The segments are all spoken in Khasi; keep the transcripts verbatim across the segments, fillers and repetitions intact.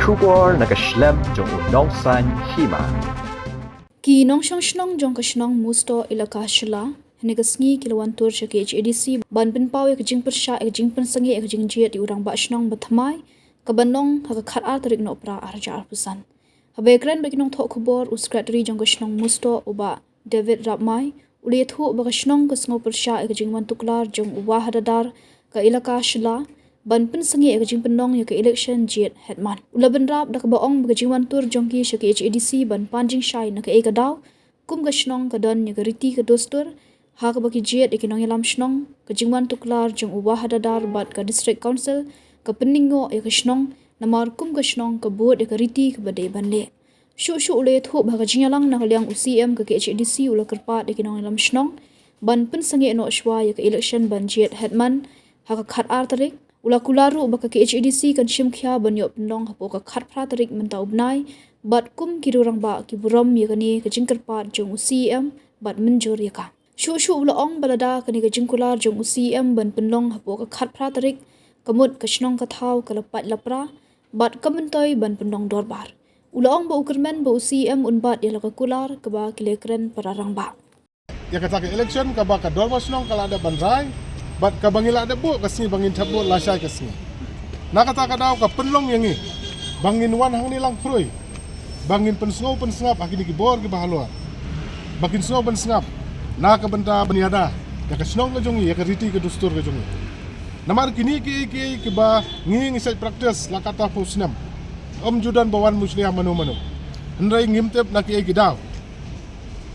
Khubor na ka shlem jong u nongsan hima. Ki nongshong shnong jong ka shnong Musto Elaka Shella hynne ka sngi ki la wan tur sha ka K H A D C ban pynpaw ïa ka jingpyrshah ïa ka jingpynsangeh ïa ka jingjied ïa u rangbah shnong ba thymmai, ka ban long ha ka khatar tarik Nohprah arhajar arphew san. Haba ïakren bad ki nongthoh khubor, u Secretary jong ka shnong Musto, u Bah David Rapmai, u la ïathuh ba ka shnong ka sngew pyrshah ïa ka jingwan tuklar jong u Wahadadar ka Elaka Shella ban pynsangeh ïa ka jingpynlong ïa ka election jied headman. U la bynrap da kaba ong ba ka jingwan tur jong ki sha ka K H A D C ban pan jingshai na kaei ka daw, kum ka shnong ka don ïa ka riti ka dustur, ha kaba ki jied ïa ki nongïalam shnong, ka jingwan tuklar jong u Wahadadar bad ka District Council ka pynlyngngoh ïa ka shnong, namar kum ka shnong ka bud ïa ka riti kaba dei ban leh. Shuh shuh u la ïathuh ba ha ka jingïalang na ka liang u C E M ka K H A D C u la kyrpad ïa ki nongïalam shnong ban pynsangeh noh shuwa ïa ka election ban jied headman ha ka khatar tarik. U la kular ruh ba ka K H A D C kan shim khia ban ïoh pynlong hapoh ka khatphra tarik mynta u bnai, bad kum ki rangbah ki burom ïa kane ka jingkyrpad jong u C E M bad mynjur ïa ka. Shuh shuh u la ong ba lada kane ka jingkular jong u C E M ban pynlong hapoh ka khatphra tarik, ka mut ka shnong ka thaw ka la pait la pra bad ka myntoi ban pynlong dorbar. U la ong ba u kyrmen ba u C E M un bat ïa la ka kular kaba ki la kren para rangbah. Ïa kata ka election kaba ka dorbar shnong ka la dep ban rai, bad kaba ngi la dep buh ka sngi ba ngin thep buh lashai ka sngi. Na kata ka daw ka pynlong ïa ngi ba ngin wan hangne lang khrui, ba ngin pynsngew pynsngap ha kine ki bor kiba halor, ba kin sngew pynsngap na ka bynta ban ïada ïa ka shnong ka jong ngi, ïa ka riti ka dustur ka jong ngi. Namar kine kiei kiei kiba ngi ngi shait practice la katta phew snem, ym ju don ba wan mushlia mano mano. Hynrei ngim tip na kiei ki daw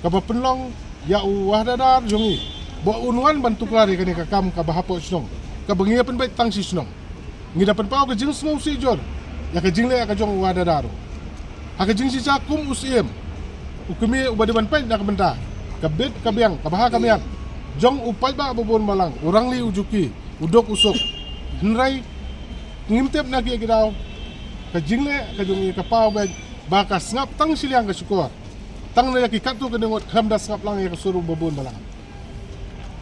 kaba pynlong ïa u Wahadadar jong ngi ba un wan ban tuklar ïa kane ka kam kaba hapoh shnong, kaba ngi ïa pynbeit tang shi shnong. Ngi da pynpaw ka jingsngewsih jur ïa ka jingleh ka jong u Wahadadar. Ha ka jingshisha kum u C E M, u kmie uba dei ban peit na ka bynta ka bit ka biang, ka bha ka miat jong u paidbah ba bun balang, u rangli u juki, u duk u suk. Hynrei ngim tip na kiei ki daw ka jingleh ka jong ngi ka paw beit ba ka sngap tang shiliang ka shukor, tang na ïa ki katto katne ngut, khlem da sngap lang ïa ka sur u ba bun balang.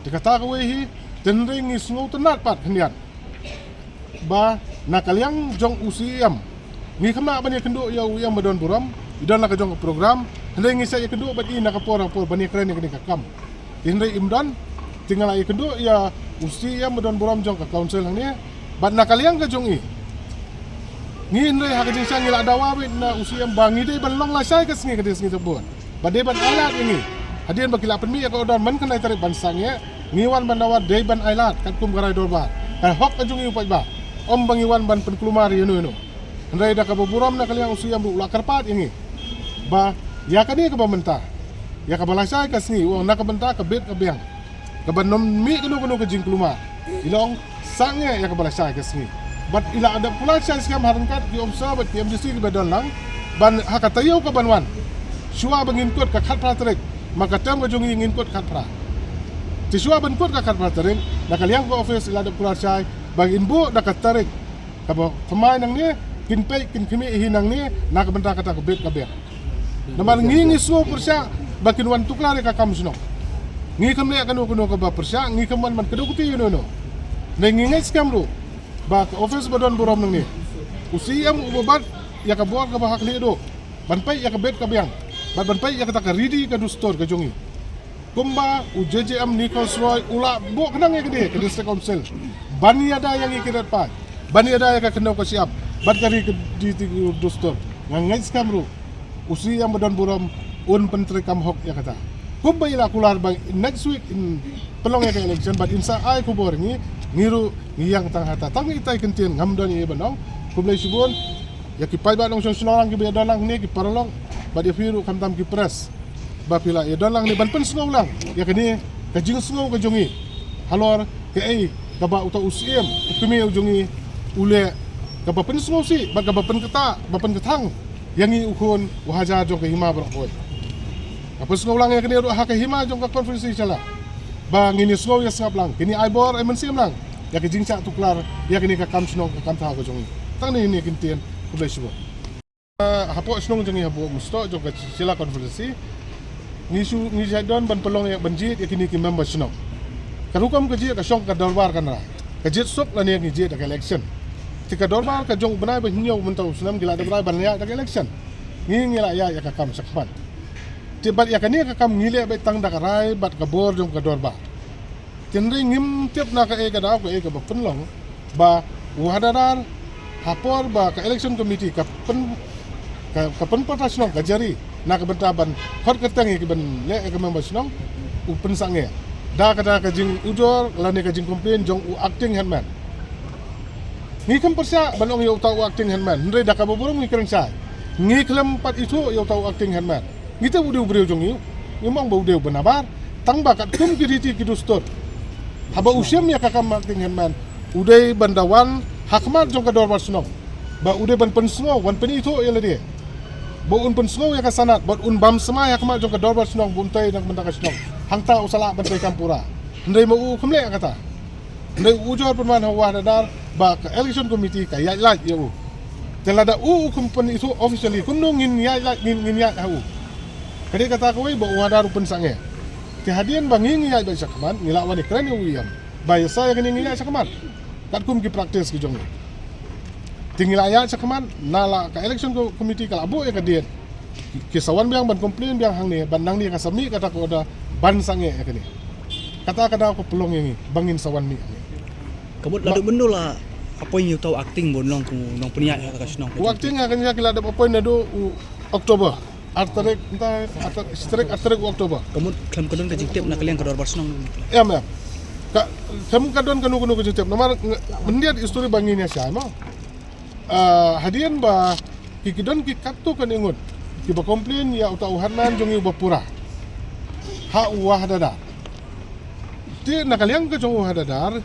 Te kata kawei hi, te hynrei ngi sngewtynnad pat khyndiat ba na ka liang jong u C E M ngi kham lah ban ïakynduh ïa u E M ba don burom, i don la ka jong ka program, hynrei ngi sa ïakynduh bad i na ka por ka por ban ïakren ïa kane ka kam. Te hynrei im don, te nga la ïakynduh ïa u C E M ba don burom jong ka council hangne bad na ka liang ka jong i. Ngi hynrei ha ka jingshisha ngi la dawa beit na u C E M ba ngi dei ban long lashai ka sngi, ka dei sngi Saboh, ba dei ban ailad ïa ngi. Hadien ba ki la pynmih ïa ka order man khyndai tarik ban sangeh, ngi wan ban dawa dei ban ailad katkum ka rai dorbar, ka hok ka jong ngi u paidbah, ym ba ngi wan ban pynkulmar ïa uno uno. Hynrei da kaba burom na ka liang u C E M ruh u la kyrpad ïa ngi ba ïa kane kaba mynta, ïa kaba lashai ka sngi, u ong na ka bynta ka bit ka biang, kaba ym mih kano kano ka jingkulmar, i la ong sangeh ïa kaba lashai ka sngi. Bad i la dep kular shai skhem ha ryngkat ki officer bad ki M D C kiba don lang, ban ha ka taïew kaban wan, shuwa ba ngin kut ka khatphra tarik, ma ka term ka jong ngi ngin kut khatphra. Te shuwa ban kut ka khatphra tarik, na ka liang ka office i la dep kular shai ba ngin buh da ka tarik kaba thymmai nangne, kin peit kin khmih hi nangne na ka bynta kata ka bit ka biang. Namar ngi ngi sngew pyrshah ba kin wan tuklar ïa ka kam shnong. Ngi kham leh kano kano kaba pyrshah, ngi kham wan ban kdew kti ïa uno uno. Ngi ngi ngeit skhem ruh ba ka office ba don burom nangne, u C E M uba bat ïa ka bor kaba ha khlieh duh ban peit ïa ka bit ka biang bad ban peit ïa kata ka riti ka dustur ka jong ngi. Kumba u J J M Nichols Roy u la buh khnang ïa kane ka District Council ban ïada ïa ngi ki riewpaid, ban ïada ïa ka khyndew ka shyiap bad ka ri ka riti ka dustur. Nga ngeit skhem ruh u C E M ba don burom un pyntreikam hok ïa kata. Kumba i la kular ba next week in pynlong ïa ka election bad in sa ai khubor ïa ngi, ngi ruh ngi ïeng tang ha kata. Tang itai kyntien, ngam don ei ei ban ong. Khublei shibun ïa ki paidbah nongshong shnong lang kiba ïadon lang ne ki paralok, bad ïa phi ruh khamtam ki press ba phi la ïadon lang ne ban pynsngew lang ïa kane ka jingsngew ka jong ngi halor kaei kaba uta u C E M, u kmie u jong ngi, u leh kaba pynsngewsih bad kaba pynkata, ba pynkthang ïa ngi u khun u hajar jong ka hima baroh kawei. Nga pynsngew lang ïa kane ruh ha ka hima jong ka conference sha la, ba ngin ïasngew ïasngap lang, kin ïa ai bor ai mynsiem lang ïa ka jingshah tuklar ïa kane ka kam shnong ka kam thaw ka jong ngi. Tang ne ne kyntien, khublei shibun. Hapoh shnong jong ngi, hapoh Musto jong ka Shella conference, ngi shu, ngi shait don ban pynlong ïa ban jied ïa kine ki member shnong. Ka rukom ka jied ka shong ka dorbar kan rai, ka jied suk lane ngi jied da ka election. Te ka dorbar ka jong u bnai ba hynñiew mynta u snem ki la dep rai ban ïaid da ka election. Ngi ngi la ïaid ïa ka kam shakhmat. Te bad ïa kane ka kam ngi leh beit tang da ka rai bad ka bor jong ka dorbar. Te hynrei ngim tip na kaei ka daw kaei kaba pynlong ba u Wahadadar ha por ba ka election committee ka pyn ka, ka pynpatta shnong ka jari na ka bynta ban khot kyrteng ïa ki ban leh ïa ka member shnong u pynsangeh da kata ka jingujor lane ka jingcomplain jong u acting headman. Ngi khlem pyrshah ban ong ïa uta u acting headman hynrei da kaba burom ngi kren shai. Ngi khlem pat ithuh ïa uta u acting headman. Ngi tip u dei u briew jong ngi. Ngim ong ba u dei u bnabar tang ba katkum ki riti ki dustur. Haba u shem ïa ka kam acting headman u dei ban da wan ha khmat jong ka dorbar shnong. Ba u dei ban pynsngew ban pynithuh ïa lade. Ba un pynsngew ïa ka sanad bad un bam smai ha khmat jong ka dorbar shnong ba un tei na ka bynta ka shnong. Hangta u sa lah ban tei kam pura. Hynrei ma u kham leh kata. Hynrei u ujor pynban ha u Wahadadar ba ka election committee ka ïaid lait ïa u. Te lada u u kham pynithuh officially kumno ngin ïaid lait ngin ngin ïaid ha u. Ka dei kata kawei ba u Wahadar u pynsangeh. Te hadien ba ngi ngi ïaid beit shakhmat ngi la wan ïakren ïa u ïam. Ba ïa sa ïa kane ngi ïaid shakhmat. Katkum ki practice ki jong ngi. Te ngi la ïaid shakhmat na la ka election co- committee ka la buh ïa ka date. Ki sa wan biang ban complain biang hangne ban nangne ka sa mih kata ka order ban sangeh ïa kane. Kata ka daw ka pynlong ïa ngi ba ngin sa wan mih hangne. Ka mut la dep mynno la appoint ïa uta u acting ban long u nongpynïaid ha ka shnong. U acting ha kane ki la dep appoint naduh u October. Ar tarik, mynta ar tarik, shi tarik, ar tarik u October. Ka mut khlem ka don ka jingtip na ka liang ka dorbar shnong. Em, em. Ka, khlem ka don kano kano ka jingtip. Namar myndiat history ba ngin ïa shai mo. Ah, hadien ba ki ki don ki katto katne ngut kiba complain ïa uta u headman jong ngi uba pura ha u Wahadadar. Te na ka liang ka jong u Wahadadar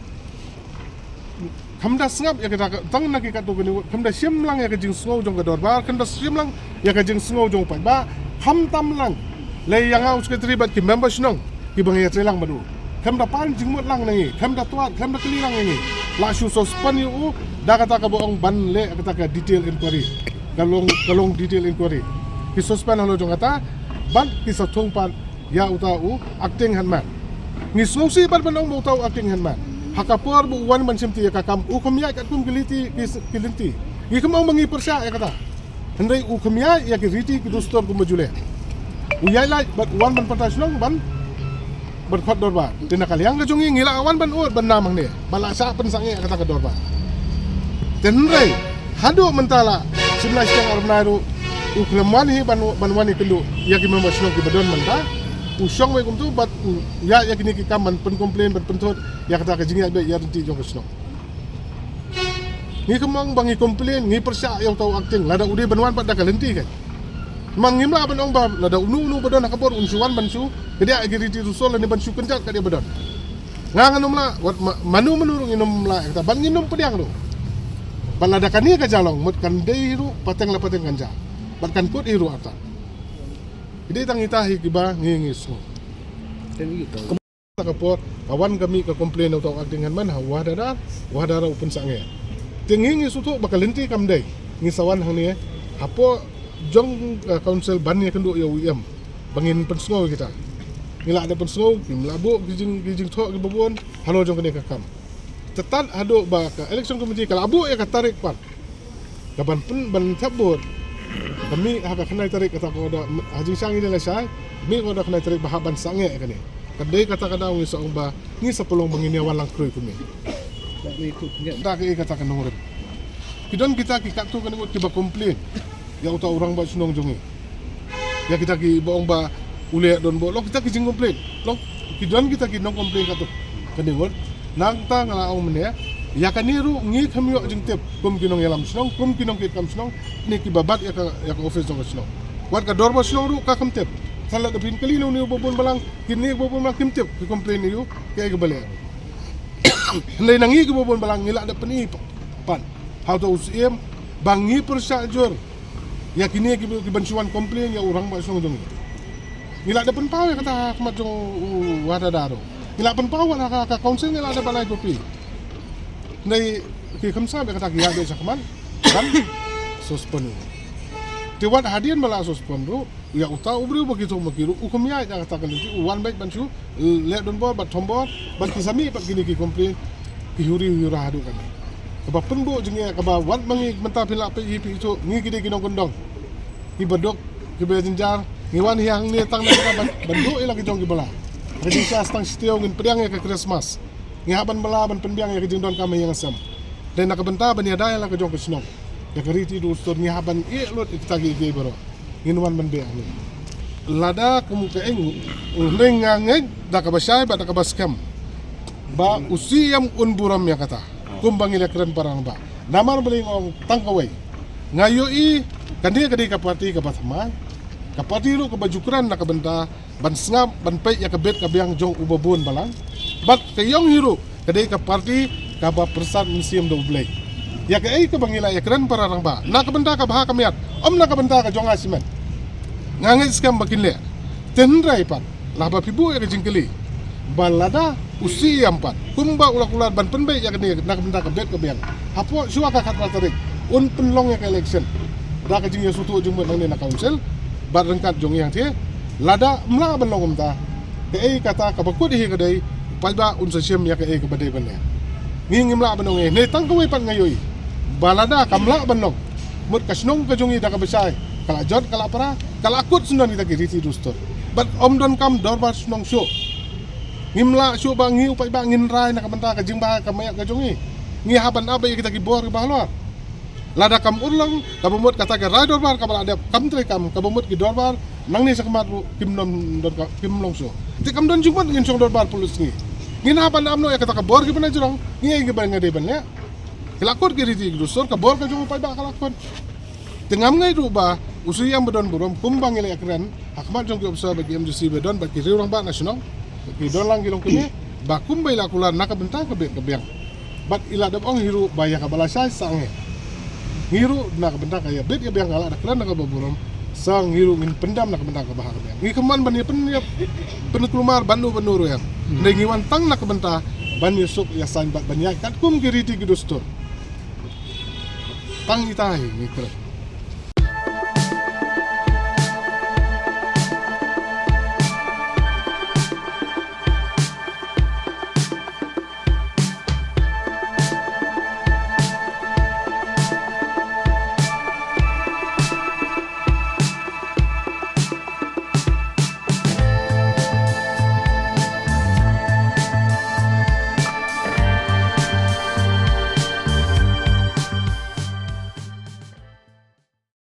kham da sngap ïa kata ka tang na ki katto katne ngut kham da shim lang ïa ka jingsngew jong ka dorbar kham da shim lang ïa ka jingsngew jong u paidbah kham tam lang. Lei ïa nga u secretary bad ki member shnong kiba ngi ïatreilang bad u. Khlem da pan jingmut lang na ngi, khlem da twad, khlem da kylli lang na ngi. La shu suspend ïa u da kata kaba ong ban leh kata ka detail inquiry. Ka long ka long detail inquiry. Ki suspend halor jong kata bad ki sa thung pat ïa uta u acting headman. Ngi sngewsih pat ban ong ba uta u acting headman ha ka por ba u wan ban shimti ïa ka kam u kham ïaid katkum ki lynti ki, ki lynti. Ngi kham ong ba ngi pyrshah ïa kata. Hynrei u kham ïaid ïa ki riti ki dustur kumba ju leh. U ïaid lait bad u wan ban patta shnong ban ban khot dorbar. Te na ka liang ka jong ngi ngi la wan ban ud ban nam hangne ba la shah pynsangeh kata ka dorbar. Te hynrei haduh mynta la shim lai shiteng ar bnai ruh u khlem wan hi ban ban wan ïakynduh ïa ki member shnong kiba don mynta. U shong wei kumtu bad u ïaid ïa kine ki kam ban pyncomplain ban pynthut ïa kata ka jingïaid beit ïaid ryntih jong ka shnong. Ngi kham ong ba ngi complain ngi pyrshah ïa uta u acting lada u dei ban wan pat da ka lynti kan. Mang ngim lah ban ong ba lada uno uno ba don ha ka bor un shu wan ban shu kadiah ïa ki riti dustur lane ban shu kynjat ka dei ba don. Nga ngan ym lah wat ma- mano mano ruh ngin ym lah ïa kata bad ngin ym pdiang ruh. Bad lada kane ka jia long mut kan dei hi ruh pateng la pateng kan jia bad kan kut hi ruh artat. Ki dei tang ita hi kiba ngi ngi sngew. Ka por ka wan ka mih ka complain uta u acting headman ha u Wahadadar, u Wahadadar u pynsangeh. Te ngi ngi sngewthuh ba ka lynti kam dei ngi sa wan hangne hapoh jong ka council ban ïakynduh ïa u E M ba ngin pynsngew ïa kita. Ngi la dep pynsngew kim la buh ki jing ki jingthoh kiba bun halor jong kane ka kam. Te tad haduh ba ka election committee ka la buh ïa ka tarik pat. Ka ban pyn ban thep vote ka mih ha ka khyndai tarik kata ka order ha jingshisha ngi la shai mih ka order khyndai tarik ba hap ban sangeh kane. Ka dei kata ka daw ngi sa ong ba ngi sa pynlong ba ngin ïa wan lang khrui kumne. Da ka e kata ka nongrim ki don kita ki katto katne ngut kiba complain ïa uta u rangbah shnong jong ngi. Ïa kita kiba ong ba u leh don bor long kita ki jingcomplain long ki don kita ki nongcomplain katto katne ngut. Nangta nga la ong mynne ïa kane ruh ngi kham ïoh jingtip kum ki nongïalam shnong kum ki nongkitkam shnong ne kiba bat ïa ka ïa ka office jong ka shnong. Wat ka dorbar shnong ruh ka kham tip. Sa la da phin kylli na une uba bun balang kine kiba bun balang kim tip ki complain ïa u kaei kaba leh. Hynrei na ngi kiba bun balang ngi la da pyni pat ha uta u Syiem ba ngi pyrshah jur ïa kine ki ki ban shu wan complain ïa u rangbah shnong jong ngi. Ngi la da pynpaw ïa kata ha khmat jong u Wahadadar. Ngi la pynpaw wat ha ka council ngi la da ban ai copy. Hynrei ki kham sngap ïa kata ki ïa beit shakhmat ban suspend. Te wat hadien ba la suspend ruh ïa uta u briew ba ki thung ma ki ruh u kham ïaid ïa kata ka lynti u wan beit ban shu leh donbor bad thombor bad ki sa mih pat kine ki complain ki huri hura haduh kane. kaba pynbuh jingeh, kaba wat ma ngi mynta phi lah peit hi phi ïohi, ngi ki dei ki nongkyndong, kiba duk, kiba jynjar, ngi wan hi hangne tang na ka ban, ban duh ïa la ki jong ki bala. Ka jingshah tang shi taïew ngin pdiang ïa ka Christmas. Ngi hap ban bala ban pynbiang ïa ka jingdonkam ha ïing ha sem. Dei na ka bynta ban ïada ïa la ka jong ka shnong, ïa ka riti dustur, ngi hap ban ïeh lut ïa kita kiei kiei baroh. Ngin wan ban beh hangne. Lada kum ka eng, hynrei nga ngeit da kaba shai bad da kaba skhem ba u Siem un burom ïa kata, kumba ngi la kren para rangbah. Namar balei nga ong tang kawei? Nga ïohi kane ka dei ka party kaba thymmai, ka party ruh kaba ju kren na ka bynta ban sngap, ban peit ïa ka bit ka biang jong uba bun balang. Bad ka jong ngi ruh ka dei ka party kaba pyrsad mynsiem da U Blei. Ïa kaei kaba ngi la ïakren para rangbah, na ka bynta ka bha ka miat, ym na ka bynta ka jong nga shimet. Nga ngeit skhem ba kin leh. Te hynrei pat, lah ba phi buh ïa ka jingkylli ba lada u Siem pat, kumba u la kular ban pynbeit ïa kane na ka bynta ka bit ka biang, hapoh shuwa ka khatphra tarik un pynlong ïa ka election da ka jingïasngewthuh jingmut nangne na council bad ryngkat jong ngi hangtei. Lada ym lah ban long kumta, kaei kata kaba kut hi ka dei, paidbah un sa shim ïa kaei kaba dei ban leh. Ngi ngim lah ban ong ei, ne tang kawei pat nga ïohi ba lada kam lah ban long, mut ka shnong ka jong ngi da kaba shai ka la jot, ka la pra, ka la kut sngewdon kita ki riti dustur. Bad ym donkam dorbar shnong shuh. Ngim lah shuh ba ngi u paidbah ngin rai na ka bynta ka jingbha ka miat ka jong ngi. Ngi hap ban ap ïa kita ki bor kiba halor. Lada kam urlong, kaba mut kata ka rai dorbar kaba la dep kam treikam, kaba mut ki dorbar nangne shakhmat ruh kim don, don ka, kim long shuh. Te kam don jingmut ngin shong dorbar pulit sngi. Ngin hap ban ap noh ïa kata ka bor kiba na jrong, ngi ïa kiba nga dei ban leh. Ki la kut ki riti ki dustur, ka bor ka jong u paidbah ka la kut. Te ngam ngeit ruh ba u Siem ba don burom kumba ngi la ïakren ha khmat jong ki ophisar bad ki M D C ba don bad ki riew rangbah na shnong, ki don lang ki longkmie, ba kumba i la kular na ka bynta ka bit ka biang. Bad i la dep ong hi ruh ba ïa kaba lashai sangeh. Ngi ruh na ka bynta ka ïa bit ïa biang ka la da kren na kaba burom, sa ngi ruh ngin pyndam na ka bynta kaba ha ka biang. Ngi khlem ban ïa pyn, ïa pynkulmar ban u, ban u ruh ïa. Dei ngi wan tang na ka bynta ban ïa suk ïa saiñ bad ban ïa katkum ki riti ki dustur. Tang ita hi ngi kren.